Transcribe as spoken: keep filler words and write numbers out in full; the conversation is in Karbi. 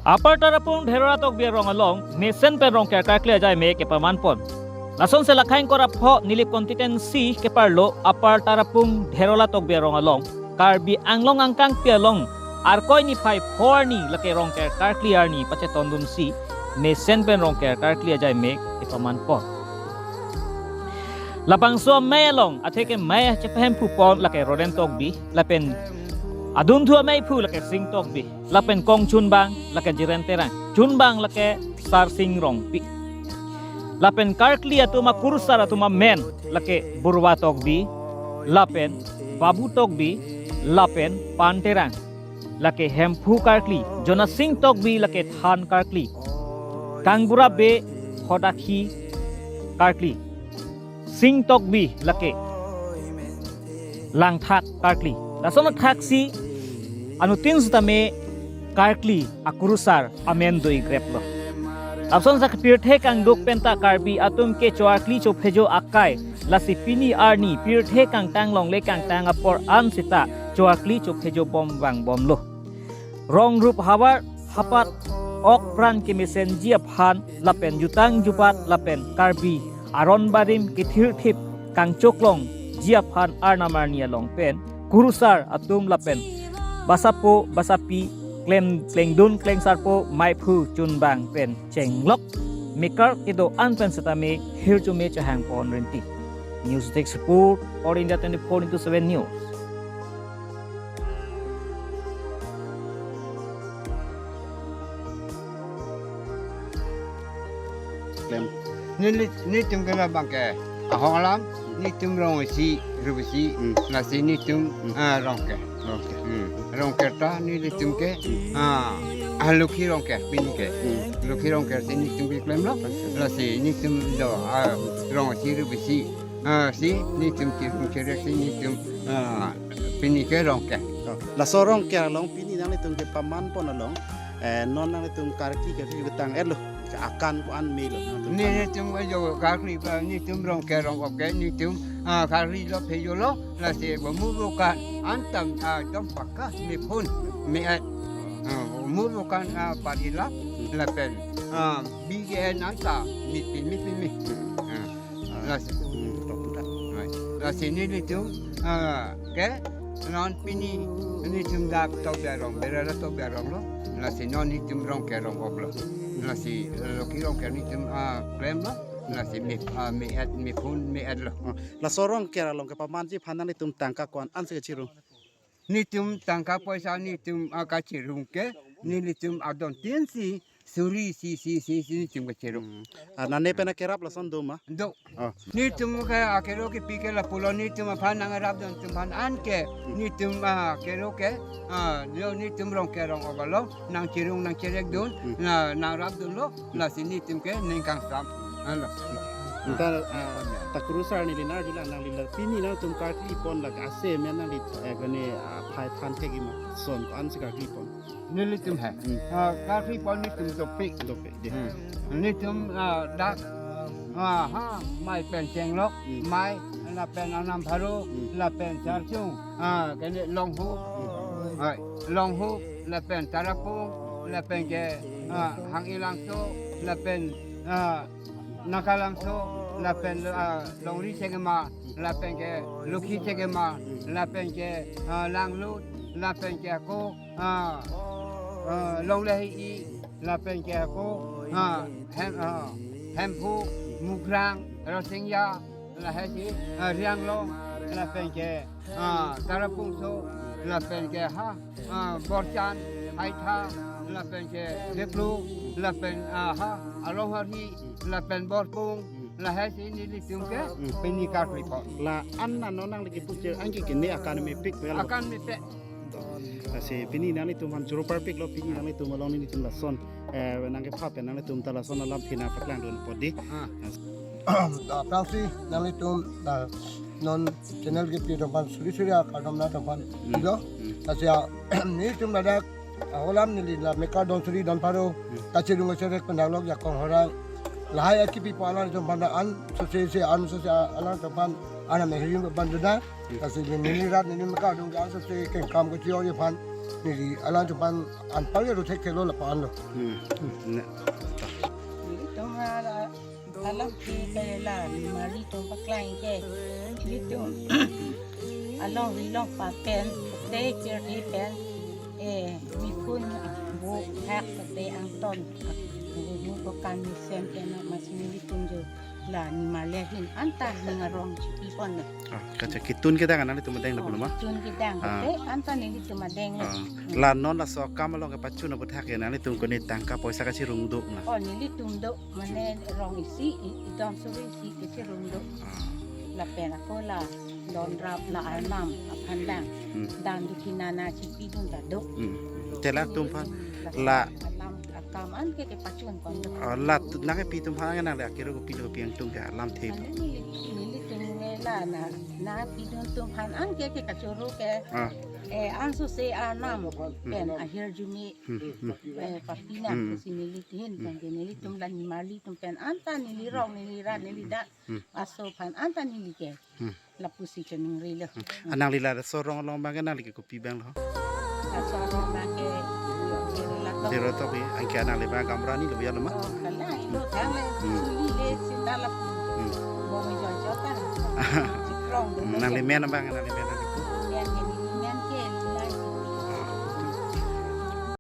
Upper Tarapung Dherora Tokbi arong along mesen pen Rongker karkli ajai me kepaman pon. Lasonsi Lakhaing Korapho Nilip constituency keparlo Upper Tarapung Dherora Tokbi arong along Karbi Anglong angkangpi along Arkoi niphai pho arni lake Rongker karkli arni pachetondunsi mesen pen Rongker karkli ajai me kepaman pon. Labangso amei along atheke mei chepahemphu pon lake Roden Tokbi, lapen adunthu ameiphu lake Sing Tokbi, lapen kongchunbang lake Jiren Terang, chunbang lake Sarsing Rongpi. Lapen karkli atum akurusar atum amen lake Burwa Tokbi, lapen Babu Tokbi, lapen Pan Terang. Lake Hemphu karkli, Jonasing Tokbi lake Than karkli, Kangbura Bey Khodakhi karkli, Sing Tokbi lake Langthak karkli. Lason athaksi anuttin sitame karkli akurusar amen do-igreplo. Lapuson sak pirthe kangduk penta Karbi atum ke choarkli chophejo akai, lasi pini arni pirthe kangtang longle kangtang apor an sita choarkli chophejo bom vangbomlo. Rong rup havar hapat ok pran kemesenji aphan lapen jutang jupat lapen Karbi aron barim kethirthip kangchoklongji aphan arnam arni along pen kurusar atum lapen basapo basapi klem klengdun klengsarpo meiphu chunbang pen chenglok mekar kedo-an pen sitame hirjume chehang pon rinti. News Desk Report, All India twenty-four into seven News. Klem. Neli, nelitum ke labang ke ahong alam, nelitum rong isi, rup isi, Hmm. lasi nelitum, Hmm. ah, Rongker. Rongker. Hmm. Rongker ta nelitum ke, Hmm. ah, ah, Lokhi Rongker, pini ke. Hmm. Lokhi Rongker si nelitum ke klemlo, Rongker. Lasi nelitum do, ah, rong isi, rup isi, ah, si nelitum tirung kerek si nelitum, ah, pini ke Rongker. Oh, laso Rongker along pini nanglitum kepaman pon along, eh, non nanglitum karkli ke ketang-etlo. Akan ko-an melo. Nelitum ajo karkli ba nelitum Rongker rong ok ke nelitum, ah, karkli lo phejolo lasi bo murbukan antam, ah, dom pakka mephun me-et. Ah, murbukan, ah, parila lapen, ah, B G N anta mipi mipi mi. Ah. Lasi, hmm, tok tok. Lasi nelitum, ah, ke non pini nelitum dak Tokbi arong, Berara Tokbi aronglo. Lasi non nelitum Rongker rong oklo. Lasi Lokhi Rongker nelitum, ah, klemlo. Lasi me, ah, me-et, mephun me-etlo. Oh, laso Rongker along kepamanji aphan nanglitum tangka ko-an ansi kachirung? Nelitum tangka poisa nelitum, ah, kachirung ke, nelitum adon tin si, suri si, si, si, si nelitum kachirung. Hmm. Ah, nane pen akerap lason do ma? Do. Oh. Nelitum ke akero kepi ke lapulo nelitum aphan nangrapdun atum aphan an ke, Hmm. nelitum, ah, akero ke, ah, lo nelitum Rongker rong ok along, nangchirung nangcherekdun, Hmm. na, nangrapdunlo, lasi nelitum ke ningkangsam. Alo. Nta, ah, ta kurusar neli nar jula nangli la pini nangtum karkli pon la ase men nangli, eh, gane, ah, phai than thek-i ma son ko-ansi karkli pon. Nelitum he. Hmm. Ah, karkli pon nelitum dopik. Dopik, dei. Hmm. Nelitum, ah, dak, ah, ha, mei pen chenglok, Hmm. mei lapen anam pharo, Hmm. lapen charchung, ah, kene Longhu, Hmm. ah, Longhu, lapen Tarapung, lapen ke, ah, Hang Ilangso, lapen, ah, Naka Langso, lapen, ah, Longri Chekema, lapen ke Lokhi Chekema, lapen ke, ah, Langlut, lapen ke ako, ah, ah, Longlehi-i, lapen ke ako, ah, Hem, ah, Hemphu, Mukrang, Rosingya, lahai si, ah, Rianglong, lapen ke, ah, Tarapungso, lapen ke ha, ah, Borchan, Haitha, lapen ke Deplu, lapen, ah, ha, Alonghari, lapen Borpung, lahai si nelitum ke, Hmm. pini karkli pon. La-an non nangli kepu chir anke kene akan mepik melo. Akan mepik. Lasi pini nanglitum aphan choro parpiklo pini nanglitum along nelitum lason, eh, nangkepha pen nanglitum ta lason alam phina paklangdun pon dei. Ah. Ah, aphrangsi nanglitum, ah, non channel kepi atum aphan suri suri akardom nangtum aphan Hmm. dilo. Hmm. Lasi, ah, nelitum ladak, ah, alam neli la mekar don suri don pharo, Hmm. kachirung kacherek pen danglok jakong horang. Lahai akipi pu alanglitum aphan an sose se an sose alanglitum aphan an amen hirim aphan dona. Lasi neli rat neli mekar dong ke an sose kengkam kachior aphan. Neli alanglitum aphan anpar ya ru thekthe lo lapu-an lo. Hmm. Ne. Nelitum la, la, alam ke ke la, nimarli atum paklang ke. Nelitum along rilong papen, te kir pen, eh, mikun bu hak te angton. Bu ko kan mesen ke na mas nelitum jo la nimarli ahin anta ning arong chipi pon lo. Ah, kacha kitun kedang nanglitum adeng lo ma? Tun kedang Ah. te anta nelitum adeng lo. Ah, la non laso akam along kepachun aphuthak ya nanglitum kone tangka poisa kachirung do na. Oh, nelitum do, mane rong isi, i- idon suri isi kachirung do. Ah, Lapen ako la don rap la arnam aphan dang. Hmm. Dang dukhi nana chipi dun ta do. Hmm. Te latum aphan la alam akam an ke kepachun pon do. Ah, la tu- nang kepi atum aphan nang le akero kopi lo kopi angtung ke alam the. Ane neli, nelitum ne la na, na pidun atum aphan an ke ke kachoro ke. Ah, Eh, anso se arnam pen ahirjume, hmm, hmm. Eh, papina, hmm, si neli tin pen ke nelitum la nimarli atum pen anta neli rong neli rat neli dak, hmm, aso aphan anta neli ke. Hmm. Lapusi ke ningri lo. Hmm. Anang lila sorong along abang ke nangli ke kopi abang lo. Laso arnam ke, ke la to. Dero to ke anke anang le abang Gamra ni lo ya lo ma. Oh, kalai lo kang le, hmm, suli le sinda lapu. Hmm. Bong jo jo ta. Chikrong do. Hmm, nangli men abang, nangli men abang. Men men.